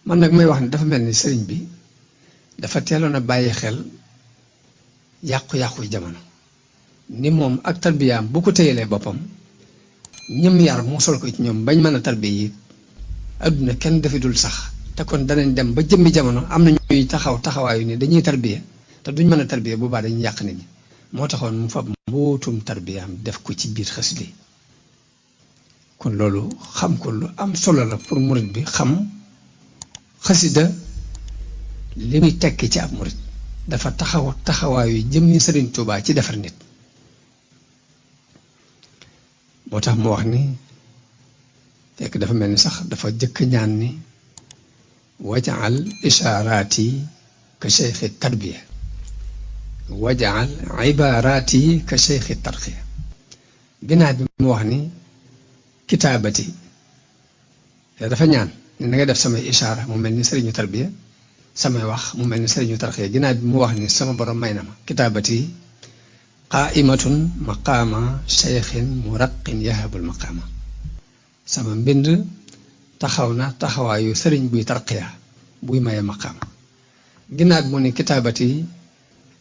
man nag may wax ne dafa mel ni sëriñ bi dafa teeloon a bàyyi xel yàqu-yàqu jamono ni moom ak tarbiyaam bu ko téyelee boppam ñëm yar mu sol ko ci ñoom bañ mën a tarbiya yi adduna kenn dafi dul sax te kon danañ dem ba jëmmi jamono am na ñuy taxawaayu ni dañuy tarbiya te duñ mën a tarbiya bu baax dañuy yàq nit ñi moo taxoon mu fab mbootum tarbiyaam def ko ci biir xasida yi kon loolu xam ko lu am solo la pour murit bi xam xasida li muy tekki ci ab murit dafa taxawaayu jëmmi Sëriñ Tuubaa ci defar nit moo tax mu wax ni fekk dafa mel ni sax dafa jëkk ñaan ni wajaal ishaaraati ka cheikhi tarbiya wajaal ibaaraati ka cheikhi tarqiya ginnaaw bi mu wax ni kitaabati te dafa ñaan ni na nga def samay ishaara mu mel ni sëriñu tarbiya samay wax mu mel ni sëriñu tarqiya ginnaaw bi mu wax ni sama borom may na ma kitaabati qaa'imatun maqaama cheikhin muraqin yahabul maqaama sama mbind taxaw na taxawaayu sëriñ buy tarqiya buy maye maqaama ginnaaw bi mu ne kitaabati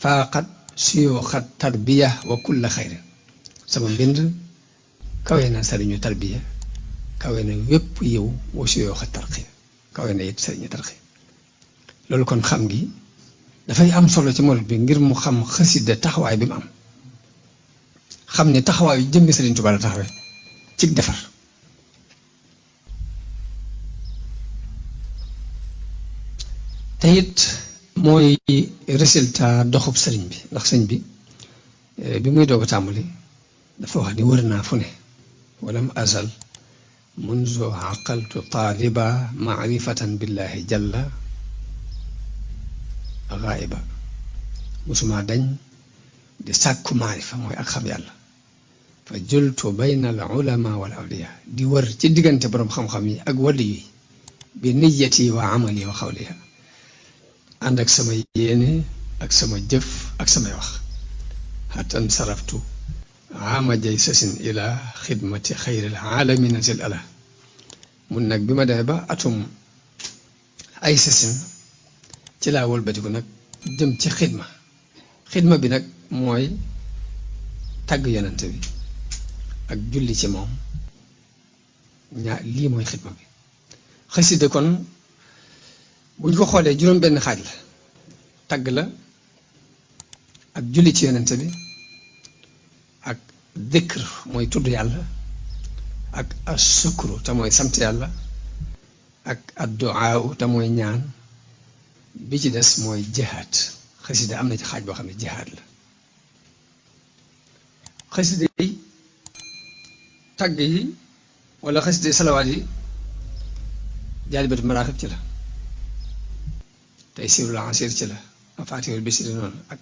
faaqat suyuuxat tarbiya wa kulla xayrin sama mbind kawe na sëriñu tarbiya kawe na wépp yiw wa suyuuxat tarqiya kawe na it sëriñu tarqiya loolu kon xam gi dafay am solo ci murit bi ngir mu xam xasida taxawaay bi mu am xam ne taxawaayu jëmmi Sëriñ Tuubaa la taxawee ci defar te it mooy résultat doxub sëriñ bi ndax sëñ bi bi muy doog a tàmbali dafa wax ni wër naa fu ne walam azal munzu aqaltu taaliba maarifatan billahi jalla gaaiba musuma dañ di sàkku maarifa mooy ak xam yàlla fa jultu bayna al ulama wal awliya di wër ci diggante boroom xam-xam yi ak wàlli yi bi niyati wa amali wa xawliya ànd ak sama yéene ak sama jëf ak samay wax hatan saraftu ama jay sasin ila xidmati xayril alamina zil ala mun nag bi ma demee ba atum ay sasin ci laa wëlbatiku nag jëm ci xidma bi nag mooy tàgg yonante bi ak julli ci moom lii mooy xidma bi xasida kon buñ ko xoolee juróom benn xaaj la tàgg la ak julli ci yonante bi ak dikr mooy tudd yàlla ak asukru te mooy sant yàlla ak adduaa te mooy ñaan bi ci des mooy jihaad xasida am na ci xaaj boo xam ne jihaad la xasida yi tagg yi wala xasida yi salawaat yi jaalibatu maraaxib ci la tey siirul asir ci la mafaatihul bisri noonu ak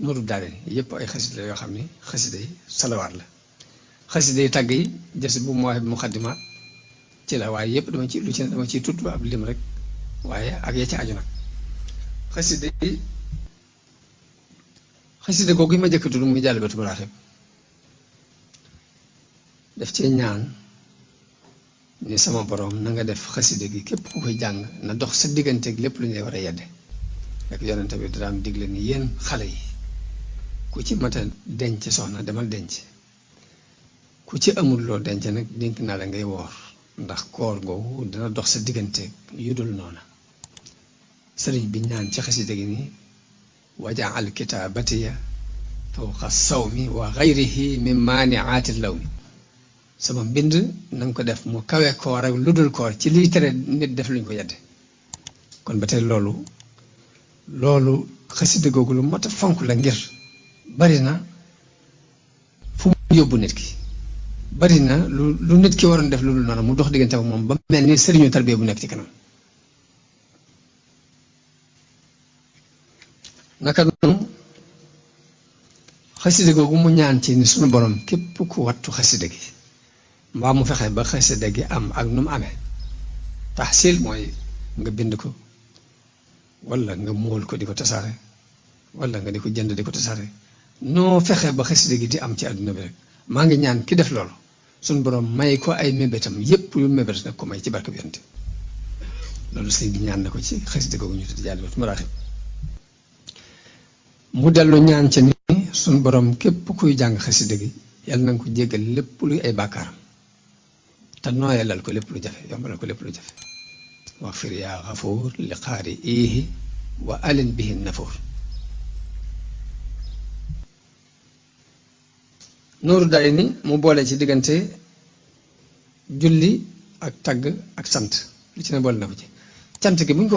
nuuru daarayni yëpp ay xasida la yoo xam ni xasida yi salawaat la xasida yi tagg yi jës bu mawaahib muqaddimaat ci la waaye yëpp dama ciy tudd ab lim rek waaye ak ya ci aju nag xasida googu yi ma jëkk tudd muy jaalibatu maraaxib daf cee ñaan ni sama borom na nga def xasida gi képp ku koy jàng na dox sa digganteeg lépp lu ñuy war a yedde ak yonente bi daan digle ni yéen xale yi ku ci mata denc soxna demal denc ku ci amul loo denc nag dénk naa la ngay woor ndax koor googu dina dox sa digganteeg yu dul noona sëriñ bi ñaan ci xasida gi ni wajaal kitaabatiya fawqa sawmi wa gayrihi min maaniaati lawmi sama mbind na nga ko def mu kawe koor ak lu dul koor ci liy tere nit def luñ ko yedde kon ba tey loolu xasida googu lu mat a fonk la ngir bari na fu mu yóbbu nit ki bari na lu nit ki waroon def lu dul noonu mu dox diggante ak moom ba mel ni sëriñu tarbiya bu nekk ci kanam naka noonu xasida googu mu ñaan ci ni sunu borom képp ku wattu xasida gi mbaa mu fexe ba xasida gi am ak nu mu amee taxsil mooy nga bind ko wala nga móol ko di ko tasaare wala nga di ko jënd di ko tasaare noo fexe ba xasida gi di am ci àdduna bi rek maa ngi ñaan ki def loolu suñ borom may ko ay mébétam yépp yu mébét nag ko may ci barke bi yonte loolu sëñ bi ñaan na ko ci xasida googu ñu tudd Jaalibatul Maraaxib mu dellu ñaan ca ni suñ borom képp kuy jàng xasida gi yàlla na nga ko jéggal lépp luy ay bàkkaaram te nooyalal ko lépp lu jafe yombalal ko lépp lu jafe wax fir yaa xafuur li xaari iihi wa alin bihi nafuur nooru day ni mu boole ci diggante julli ak tagg ak sant lu ci ne boole na ko ci cant gi buñ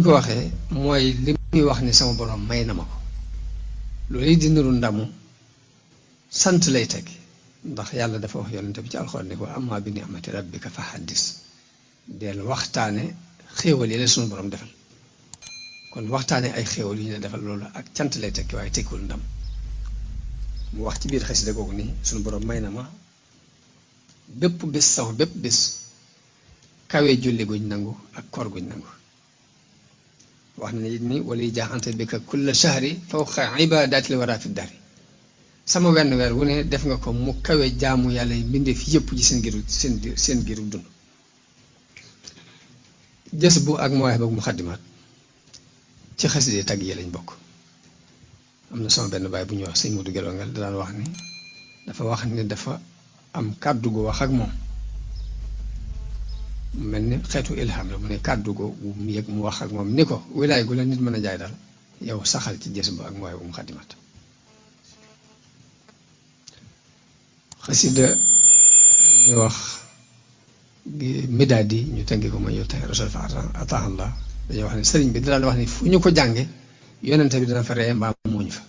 ko waxee mooy li muy wax ni sama borom may na ma ko loolu di niru ndamu sant lay teg ndax yàlla dafa wax yonente bi ci alxuraan ni ko amma bi ni'mati rabbika fa haddis del waxtaane xéewal yi la sunu borom defal kon waxtaane ay xéewal yu ñu la defal loolu ak cant lay tekki waaye tekkul ndam mu wax ci biir xasida googu nii sunu borom may na ma bépp bés sama bépp bés kawe julli guñ nangu ak koor guñ nangu wax na it ni wala jaaxante bi ka kulla shahri fawqa ibadatil wara fi dari sama wenn weer wu ne def nga ko mu kawe jaamu yàlla yi mbindeef yëpp ci seen giru dund jës bu ak mawaay ba mu xaddimaat ci xasida tagg yi lañ bokk am na sama benn baay bu ñuy wax sëñ Modou Gelongal da daan wax ni dafa am kàddu gu wax ak moom mu mel ni xeetu ilham la mu ne kàddu gu mu yëg mu wax ak moom ni ko wilaay gu la nit mën a jaay daal yow saxal ci jës bu ak mawaay bu mu xaddimaat xasida ñuy wax midaadi ñu tënki ko mooy yow tey rasul fa ataahallah dañoo wax ne sëriñ bi daan wax ni fu ñu ko jànge yonente bi dana fa ree mbaa muuñ fa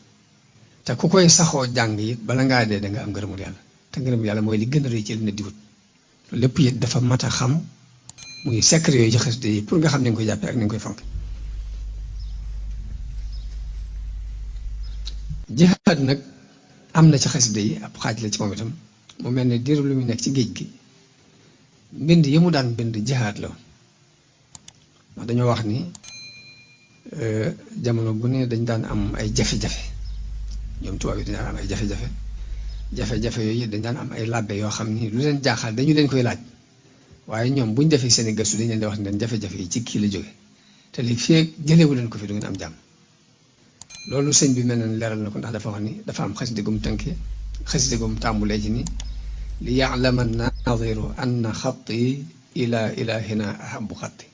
te ku koy saxoo jàng it bala ngaa dee da nga am ngërëmul yàlla te ngërëmul yàlla mooy li gën a rëy ci li ne di wut loolu lépp it dafa mat a xam muy secret yooyu ci xasida yi pour nga xam ni nga koy jàppee ak ni nga koy fonk jihaad nag am na ci xasida yi ab xaaj la ci moom itam mu mel ne diiru lu muy nekk ci géej gi mbind yi mu daan bind jihaad la woon ndax dañoo wax ni jamono bu ne dañ daan am ay jafe-jafe ñoom tubaab yi dañ daan am ay jafe-jafe yooyu dañ daan am ay làbbe yoo xam ni lu leen jaaxal dañu leen koy laaj waaye ñoom buñ defee seen i gëstu dañ leen di wax ne leen jafe-jafe yi ci kii la jóge te li fii jëlewu leen ko fi du ngeen am jàmm loolu sëñ bi mel na leeral na ko ndax dafa wax ni dafa am xasida gum tënke xasida gum tàmbulee ci ni li ya'lama naadiru anna xatti ila ilahina ahabu xatti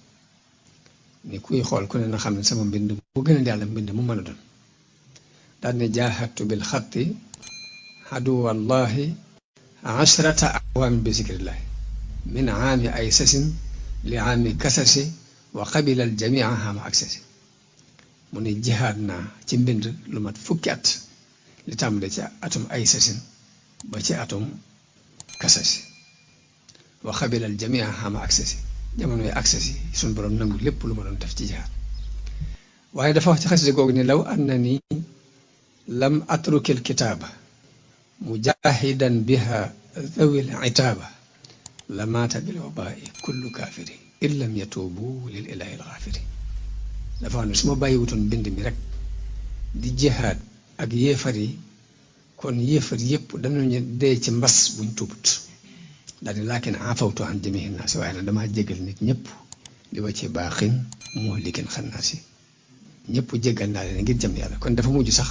ni kuy xool ku ne na xam ne sama mbind mu gën a yàlla mbind mu mën a doon daal ne jaahadtu bil xatti aduwallahi ashrata awaamin bi zikrillahi min aami ay sasin li aami kasasi wa qabila al jamia ama aksasi mu ne jihaad naa ci mbind lu mat fukki at li tàmbale ci atum ay sasin ba ci atum kasasi wa qabila al jamia ama aksasi jamono yi aksasi suñu borom nangu lépp lu ma doon def ci jihaad waaye dafa wax ci xasida googu ne law annani lam atrukil kitaaba mujahidan biha dhawil itaaba la maata bil wabaai kullu kaafiri in lam yatuubu lil ilahi al gaafiri dafa wax ne su ma bàyyiwutoon bind mi rek di jihaad ak yéefar yi kon yéefar yépp danañu dee ci mbas buñ tuubut daal di laakin afawtu an jamihi naasi waaye nag damaa jégal nit ñëpp li wa ci baaxin moo liggéen xam naa si ñëpp jégal naa leen ngir jëm yàlla kon dafa mujj sax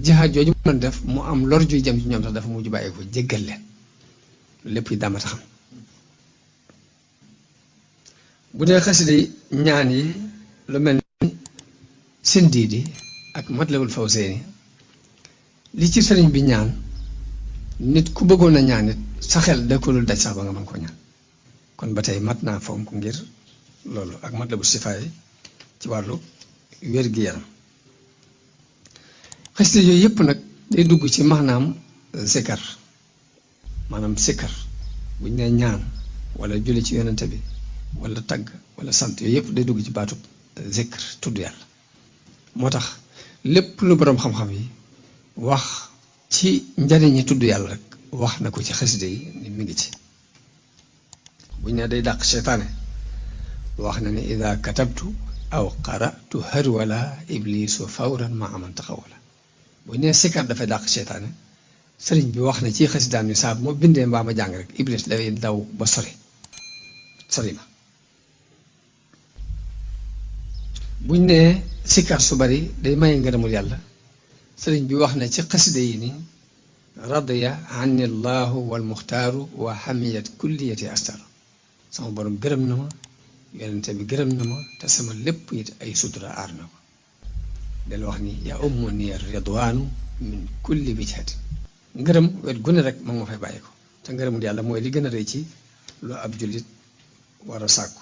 jihaad jooju mën def mu am lor juy jëm ci ñoom sax dafa mujj bàyyi ko jégal leen lépp yi daamata xam bu dee xasida ñaan yi lu mel ni Sindiidi ak Matlabul Fawzayni li ci sëriñ bi ñaan nit ku bëggoon a ñaan it sa xel da ko dul daj sax ba nga mën koo ñaan kon ba tey mat naa fonk ngir loolu ak Matlabu Sifaay ci wàllu wér-gi-yaram xasida yooyu yëpp nag day dugg ci maanaam sikkar maanaam sikkar buñ ne ñaan wala julli ci yonente bi wala tagg wala sant yooyu yëpp day dugg ci baatub zikr tudd yàlla moo tax lépp lu boroom xam-xam yi wax ci njariñi tudd yàlla rek wax na ko ci xasida yi ni mi ngi ci buñ ne day dàq seytaane wax na ne ida katabtu aw qara'tu harwala iblisu fawran ma aman taxawala buñ ne sikkar dafay dàq seytaane sëriñ bi wax na ci xasidaam ni saa moo bindee mbaa ma jàng rek iblis dafay daw ba sori sori ma buñ nee sikar su bari day maye ngërëmul yàlla sëriñ bi wax na ci xasida yi ni radiya anni llahu wal muxtaaru wa xamiyat kulliyati astar sama borom gërëm na ma yonente bi gërëm na ma te sama lépp it ay sutura aar na ko del wax ni yaa ummu ni ridwaanu min kulli wijhatin ngërëm wet gune rek ma nga fay bàyyi ko te ngërëmul yàlla mooy li gën a rëy ci lu ab jullit war a sàkku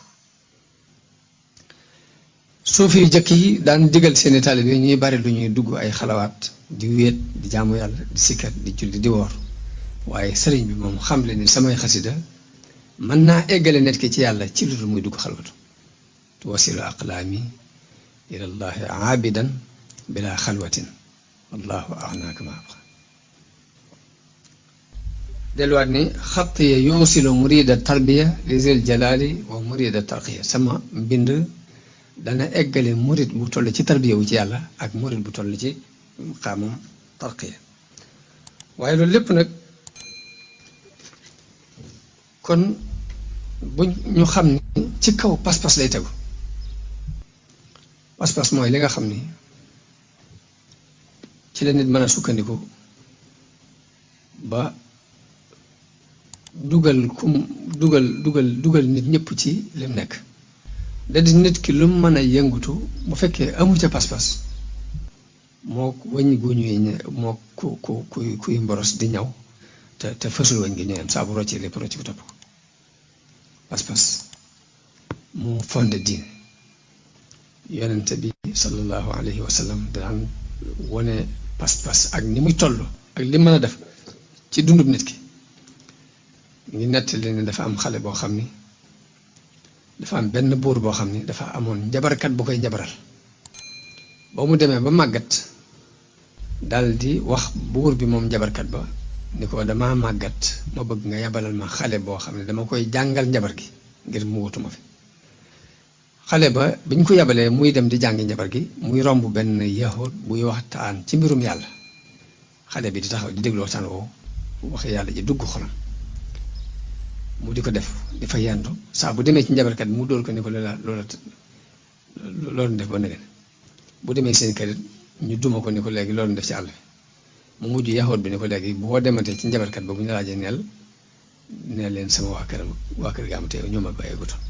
suufi yu jëkk yi daan digal seeni taalibe yi ñuy bari lu ñuy dugg ay xalawaat di wéet di jaamu yàlla di sikkat di julli di woor waaye sëriñ bi moom xamle ni samay xasida mën naa eggale nit ki ci yàlla ci lu dul muy dugg xalwatu tuwasilu aqlaami ilallahi aabidan bila xalwatin wallahu agnaaka ma abqa delluwaat ni xatt ya yuusilu murida tarbiya li zil jalaali wa murida tarqiya sama mbind dana eggale murid bu toll ci tarbiya wu ci yàlla ak murid bu toll ci xaamam tarqiya waaye loolu lépp nag kon bu ñu xam ni ci kaw pas-pas lay tegu pas-pas mooy li nga xam ni ci la nit mën a sukkandiku ba dugal nit ñëpp ci lim nekk da di nit ki lu mu mën a yëngutu bu fekkee amu ca pas-pas moo wëñ gu ñuy moo kuy mboros di ñaw te fësul wëñ gi ñëwam saa bu rocci lépp rocci bu topp ko pas-pas moo fonde diine yonente bi sallallahu alayhi wa sallam daan wone pas-pas ak ni muy toll ak li mën a def ci dundub nit ki ngi nettali ne dafa am xale boo xam ni dafa am benn buur boo xam ni dafa amoon njabarkat bu koy njabaral ba mu demee ba màggat dal di wax buur bi moom njabarkat ba ni ko dama màggat ma bëgg nga yabalal ma xale boo xam ne dama koy jàngal njabar gi ngir mu wutuma fi xale ba biñ ko yabalee muy dem di jàngi njabar gi muy romb benn yahud buy waxtaan ci mbirum yàlla xale bi di taxaw di déglu waxtaan woowu waxi yàlla ji dugg xolam mu di ko def di fa yendu saa bu demee ci njabarkat bi mu dóor ko ni ko loolu def ba nëgën bu demee seen kër ñu duma ko ni ko léegi loolu def ci àll bi mu mujj yahud bi ni ko léegi boo dematee ci njabarkat ba bu ñu laajee neel leen sama waa kër ga am te ñoo ma bàyyee gutoon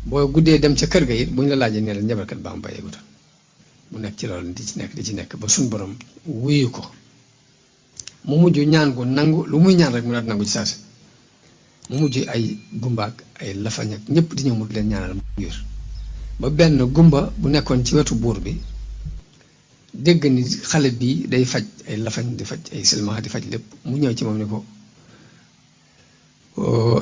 boo guddee dem ca kër ga it bu ñu la laajee neel njabarkat ba am bàyyee gutoon mu nekk ci loolu di ci nekk ba suñ borom wuyu ko mu mujj ñaan ko nangu lu muy ñaan rek mu daal nangu ci saasi mu mujj ay gumbaak ay lafañ ak ñëpp di ñëw mu di leen ñaanal mu wér ba benn gumba bu nekkoon ci wetu buur bi dégg ni xale bi day faj ay lafañ di faj ay silmaxa di faj lépp mu ñëw ci moom ni ko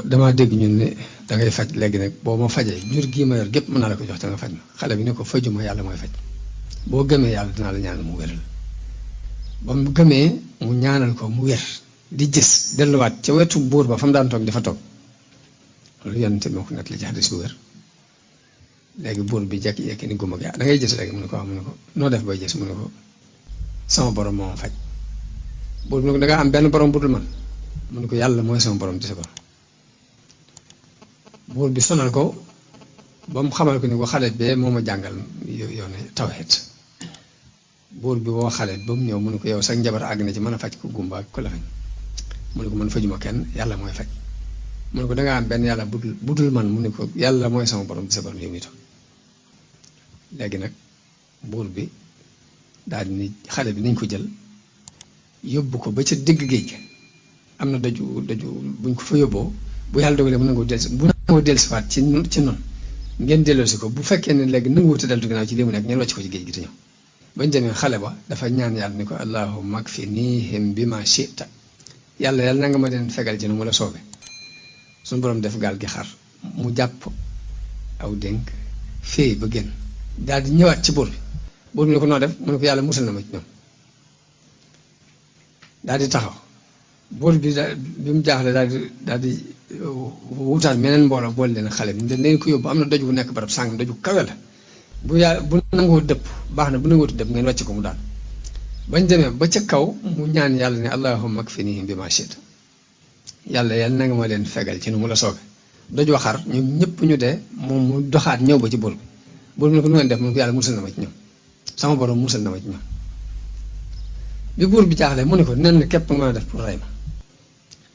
damaa dégg ñun ne dangay faj léegi nag boo ma fajee jur gii ma yor gépp mën naa la ko jox te nga faj ma xale bi ne ko fajuma yàlla mooy faj boo gëmee yàlla dinaa la ñaanal mu wéral ba mu gëmee mu ñaanal ko mu wér di gis delluwaat ca wetu buur ba fa mu daan toog dafa toog loolu yonente moo ko nekk li ci xadis bu wér léegi buur bi jekki-jekki ni gumba gi da ngay gis léegi mu ne ko noo def bay gis mu ne ko sama borom moo ma faj buur bi ne ko da nga am benn borom bu dul man mu ne ko yàlla mooy sama borom di sa borom buur bi sonal ko ba mu xamal ko ni ko xale bee moo ma jàngal yoone tawhid buur bi woo xale ba mu ñëw mu ne ko yow sax njabar àgg na ci mën a faj ko gumba ak ko la fañ mu ne ko man fajuma kenn yàlla mooy faj mu ne ko dangaa am benn yàlla budul man mu ne ko yàlla mooy sama borom di sa borom yow mi toog léegi nag buur bi daal ni xale bi nañ ko jël yóbbu ko ba ca digg géej ga am na daju buñ ko fa yóbboo bu yàlla dogalee mu nangoo dellusiwaat ci noonu ngeen delloosi ko bu fekkee ne léegi nanguwut a deltu ginnaaw ci li mu nekk ngeen wàcc ko ci géej gi te ñëw bañ demee xale ba dafa ñaan yàlla ni ko allahumma kfinihim bima shi'ta yàlla na nga ma leen fegal ci nu mu la soobee suñu borom def gaal gi xar mu jàpp aw dénk féey ba génn daal di ñëwaat ci buur bi ne ko noo def mu ne ko yàlla musal na ma ci ñoom daal di taxaw buur bi bi mu jaaxle daal di wutaat meneen mbooloo boole leen xale bi dañ ko yóbbu am na doj bu nekk barab sàng doj bu kawe la bu nangoo dëpp baax na bu nangoo dëpp ngeen wàcc ko mu daal bañ demee ba ca kaw mu ñaan yàlla ne allahumma kfinihim bima shi'ta yàlla na nga ma leen fegal ci nu mu la soobe doj waxar ñoom ñëpp ñu dee moom mu doxaat ñëw ba ci buur bi ne ko nu ngeen def mu ne ko yàlla musal na ma ci ñoom sama borom musal na ma ci ñoom bi buur bi jaaxle mu ne ko nen képp nga mën a def pour rey ma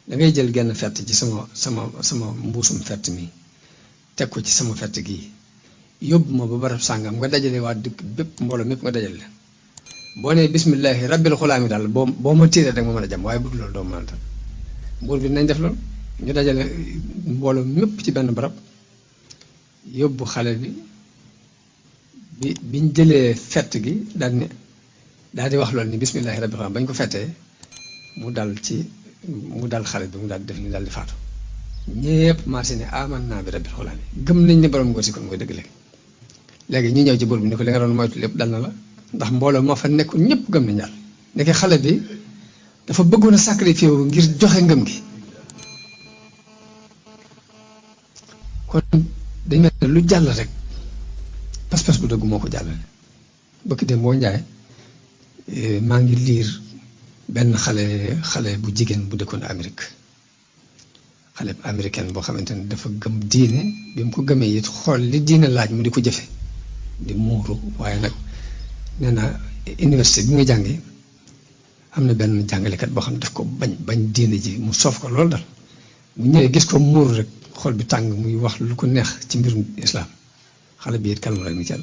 da ngay jël genn fett ci sama mbuusum fett mi teg ko ci sama fett gii yóbbu ma ba barab sàngam nga dajale waa dëkk bépp mbooloo mépp nga dajale leen boo nee bismillahi rabbil xulaami daal boo ma tiiree rek ma mën a jam waaye bu dul loolu doo mën a dal buur bi nañ def loolu ñu dajale mbooloo mépp ci benn barab yóbbu xale bi biñ jëlee fett gi daal di wax loolu ni bismillahi rabbil xulaami bañ ko fettee mu dal xale bi mu daal di def ni daal di faatu ñépp marché ne aman naa bi rabbil xulaami gëm nañ ne borom ngóor si kon mooy dëgg léegi ñu ñëw ci buur bi ni ko li nga doon moytu lépp dal na la ndax mbooloo moo fa nekkul ñëpp gëm nañ yàlla nekk xale bi dafa bëggoon a sacrifié wu ngir joxe ngëm gi kon dañ mel ne lu jàll rek pas-pas bu dëgg moo ko jàllale bëkk dem boo njaay maa ngi liir benn xale bu jigéen bu dëkkoon Amérique xale bu américaine boo xamante ne dafa gëm diine bi mu ko gëmee it xool li diine laaj mu di ko jëfe di muuru waaye nag nee na université bi muy jàngi am na benn jàngalekat boo xam ne daf ko bañ diine ji mu soof ko loolu dal bu ñëwee gis ko muuru rek xol bi tàng muy wax lu ko neex ci mbirum islam xale bi it kalma rek ni cel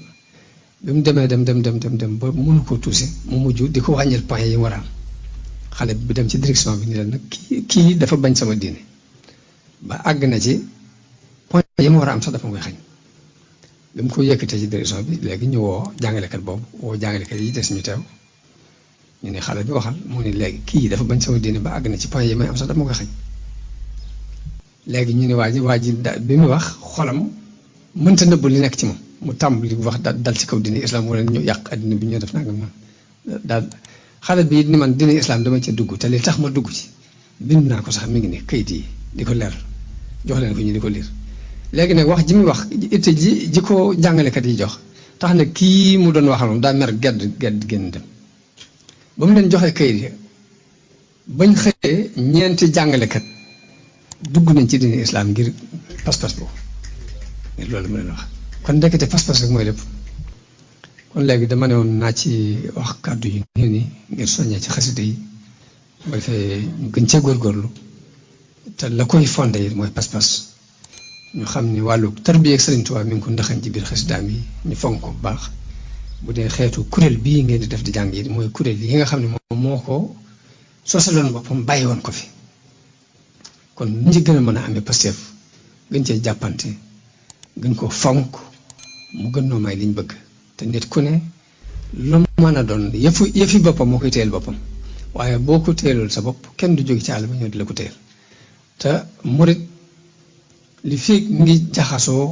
bi mu demee dem ba mënu koo tuusi mu mujj di ko wàññil point yi war a am xale bi dem ci direction bi ni leen nag kii dafa bañ sama diine ba àgg na ci point yi mu war a am sax dafa koy xañ bi mu ko yëkkatee ci direction bi léegi ñu woo jàngalekat boobu woo jàngalekat yi des ñu teew ñu ne xale bi waxal mu ne léegi kii dafa bañ sama diine ba àgg na ci point yi may am sax dafa koy xañ léegi ñu ne waa ji bi mu wax xolam mënta nëbb li nekk ci moom mu tàmbali wax dal ci kaw diine islam wala ñu yàq addina bi ñu def nangam noonu daal xale bi ni man diine islam dama ci dugg te li tax ma dugg ci bind naa ko sax mi ngi ne kayit yi di ko leer jox leen ko ñu di ko liir léegi nag wax ji muy wax itte ji ko jàngalekat yi jox tax na kii mu doon waxal moom daa mer gedd génn dem ba mu leen joxee kayit yi bañ xëyee ñeenti jàngalekat dugg nañ ci diine islam ngir pas-pas boobu loolu mu leen wax kon ndekete pas-pas rek mooy lépp kon léegi dama ne woon naa ci wax kàddu yi ngeen ni ngir soññee ci xasida yi bu defee ñu gën cee góorgóorlu te la koy fondé yi mooy pas-pas ñu xam ni wàllu tarbiya ak Sëriñ Tuubaa mi ngi ko ndaxañ ci biir xasidaam yi ñu fonk ko bu baax bu dee xeetu kuréel bii ngeen di def di jàng yi mooy kuréel yi nga xam ne moom moo ko sosaloon boppam bàyyi woon ko fi kon ñu ci gën a mën a amee Pastef gën cee jàppante gën ko fonk mu gën noo may liñ bëgg te nit ku ne lu mën a doon yëfi boppam moo koy téyel boppam waaye boo ko téyelul sa bopp kenn du jóge ci àll ba ñëw di la ko téyel te murit li fii ngi jaxasoo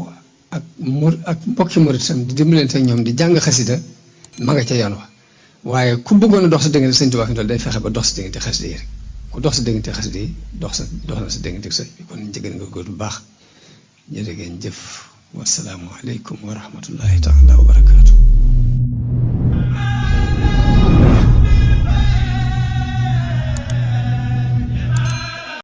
ak mbokki murit sam di dimbalante ak ñoom di jàng xasida ma nga ca yoon wa waaye ku bëggoon a dox sa diggante Sëñ Tuubaa fi day fexe ba dox sa diggante xasida yi rek ku dox sa diggante xasida yi dox na sa diggante sëñ bi kon ñu ci gën nga góor bu baax jërë ngeen jëf wasalaamu aleykum wa rahmatullahi taala wa barakaatu